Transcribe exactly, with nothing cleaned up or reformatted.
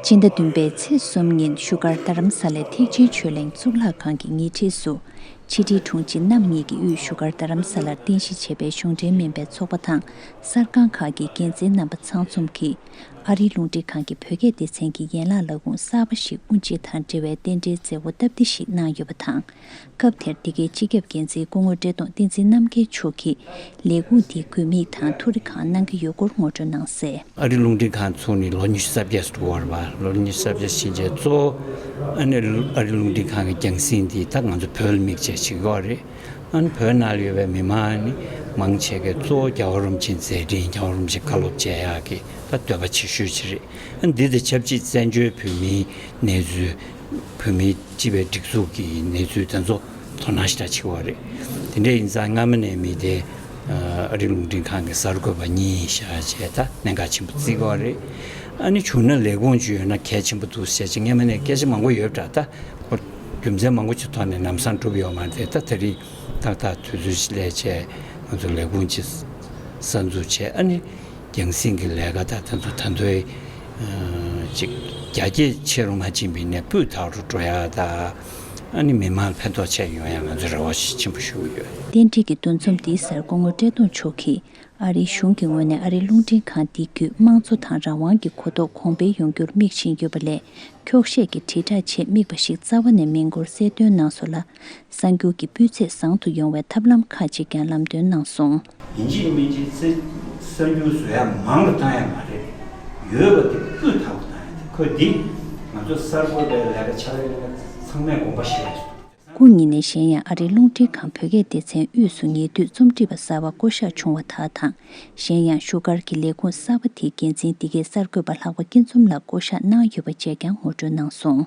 སྤྱི་ཟླ་བདུན་པའི་ཚེས་གསུམ་ཉིན་བཞུགས་སྒར་རྡ་རམ་ས་ལའི་ཐེག་ཆེན་ཆོས་གླིང་གཙུག་ལག་ཁང་གི་ཉེ་འཁྲིས་སུ། ཕྱི་དྲིལ་དྲུང་ཆེ་རྣམ་གཉིས་ཀྱིས་དབུས་བཞུགས་སྒར་རྡ་རམ་ས་ལར་རྟེན་གཞི་བྱས་པའི་གཞུང་འབྲེལ་མིན་པའི་ཚོགས་པ་དང་གསར་ཁང་ཁག་གི་འགན་འཛིན་རྣམ་པ་ཚང་འཛོམས་ཀྱིས། ཨ་རིའི་རླུང་འཕྲིན་ཁང་གི་བོད་སྐད་སྡེ་ཚན་གྱི་ཡན་ལག་ལས་ཁུངས་གསར་པ་ཞིག་དབུ་འབྱེད་དང་འབྲེལ་བའི་རྟེན་འབྲེལ་མཛད་སྒོ་སྟབས་བདེ་ཞིག་གནང་ཡོད་པ་དང་། སྐབས་དེར་འདི་གའི་སྤྱི་ཁྱབ་འགན་འཛིན་སྐུ་ངོ་བཀྲས་མཐོང་བསྟན་འཛིན་རྣམ་རྒྱལ་མཆོག་གིས་ལས་ཁུངས་འདིའི་དགོས་དམིགས་དང་ཐུགས་རེ་གང་གནང་གི་ཡོད་སྐོར་ངོ་སྤྲོད་གནང་གསལ། ཨ་རིའི་རླུང་འཕྲིན་ཁང་ཚུགས་ནས་ལོ་ཉི་ཤུ་རྩ་བརྒྱད་འགྲོ་བར་བ། ལོ་ཉི་ཤུ་རྩ་བརྒྱད་ཕྱིན་རྗེས་གཙོ་བོ་ཨ་ནི་ཨ་རིའི་རླུང་འཕྲིན་ཁང་གི་རྒྱང་སྲིང་འདི་ད་ང་ཚོ་བོད་ལ་དམིགས་བྱས་བྱེད་ཀྱི་ཡོད་རེད། ཨ་ནི་བོད་ནང་ལ་ཡོད་པའི་མི་མང་ནི་མང་ཆེ་གས་གཙོ་བོ་རྒྱལ་བ་རིན་པོ་ཆེའི་མཛད་འཕྲིན། རྒྱལ་བ་རིན་པོ་ཆེ་བཀའ་སློབ་བྱེད་ཡག་གི་ད་འདོད་པ་ཆེ་ཤོས་ཅིག་རེད། ཨ་ནི་འདི་དང་ཆབས་ཅིག་བཙན་བྱོལ་བོད་མིའི་གནས་ཚུལ། བོད་མིའི་སྤྱི་པའི་སྒྲིག་འཛུགས་ཀྱི་གནས་ཚུལ་དེ་ཚོ་དོ་སྣང་ཞེ་དྲག་བྱེད་ཀྱི་ཡོད་རེད། དེ་འདྲ་ཡིན་ཙང་སྔ་མ་ནས་མི་དེ་ཨ་རིའི་རླུང་འཕྲིན་ཁང་གི་གསར་འགོད་པ་གཉིས་བཞག་བྱས་ད་གནད་འགག་ཆེན་པོ་བརྩི་གི་ཡོད་རེད། ཨ་ནི་བྱུང་ན་ལས་ཁུངས་ཅིག་ཡོད་ན་གལ་ཆེན་པོ་འདུག་ཟེར་བྱས་སྔ་མ་ནས་སྐད་ཆ་མང་པོ་ཡོད་པ་འདྲ། ད་རྒྱུ་མཚན་མང་པོ་ཅིག་ཐོག་ནས་ལམ་སང་གྲུབ་ཡོད་མ་རེད། ད་དེ་རིང་ཏག་ཏག་དུས་ཚོད་ཅིག་སླེབས་བྱས་ང་ཚོ་ལས་ཁུངས་ཅིག་གསར་འཛུགས་བྱས། ཨ་ནི་རྒྱང་སྲིང་གི་ལས་ཀ་དང་དེ་ཚོ་ད་དུང་ཅིག་རྒྱ་སྐྱེད་ཆེ་རུ་མ་ཕྱིན་པའི་ནས་སྤུས་དག་རུ་འགྲོ་ཡག་དང་། ཨ་ནི་མི་མང་ལ་ཕན་ཐོགས་ཆེ་ཡོང་ཡག་ང་ཚོས་རེ་བ་ཆེན་པོ་ཞུ་གི་ཡོད། རྟེན་འབྲེལ་གྱི་འདུ་འཛོམས་འདིའི་སར་སྐུ་ངོ་བཀྲས་མཐོང་མཆོག་གིས་ཨ་རིའི་གཞུང་གི་ངོས་ནས་ཨ་རིའི་རླུང་འཕྲིན་ཁང་འདི་བརྒྱུད་དམངས་གཙོ་དང་རང་དབང་གི་གོ་རྟོགས་གོང་འཕེལ་ཡོང་རྒྱུར་དམིགས་བཞིན་ཡོད་པ་ལས། འཁྱོག་བཤད་ཀྱི་དྲིལ་བསྒྲགས་ཆེད་དམིགས་པ་ཞིག་རྩ་བ་ནས་མིན་སྐོར་གསལ་སྟོན་གནང་སོང་ལ། གསར་འགྱུར་གྱི་སྤུས་ཚད་བཟང་དུ་ཡོང་བའི་ཐབས་ལམ་ཁག་ཅིག་ཀྱང་ལམ་སྟོན་གནང་སོང་། ཡིན་གཅིག་མིན་གཅིག་ཚེ་གསར་འགྱུར་བཟོ་ཡ་མང་རུ་བཏང་ཡ་མ་རེད། ཡོད་པ་དེ་སྤུས་དག་པོ་བཏང་ཡ་དེ་ཁོ་འདི་ང་ཚོ་གསར་འགོད་པའི་ལས་ཀ་ཕྱག་ལས་གནང་མཁན་ཚང་མས་དགོངས་པ་བཞེས་ཡ་རེད། སྐུ་ཉིད་ནས་གཞན་ཡང་ཨ་རིའི་རླུང་འཕྲིན་ཁང་བོད་སྐད་སྡེ་ཚན་དབུས་སུ་ཉེ་དུས་རྩོམ་སྒྲིག་པ་གསར་པ་བསྐོ་གཞག་བྱུང་བ་དག་དང་། གཞན་ཡང་བཞུགས་སྒར་གྱི་ལས་ཁུངས་གསར་པ་དེའི་འགན་འཛིན་འདི་གའི་གསར་འགོད་པ་ལྷག་པ་སྐྱིད་འཛོམས་ལགས་བསྐོ་གཞག་གནང་ཡོད་པ་བཅས་ཀྱང་ངོ་སྤྲོད་གནང་སོང་།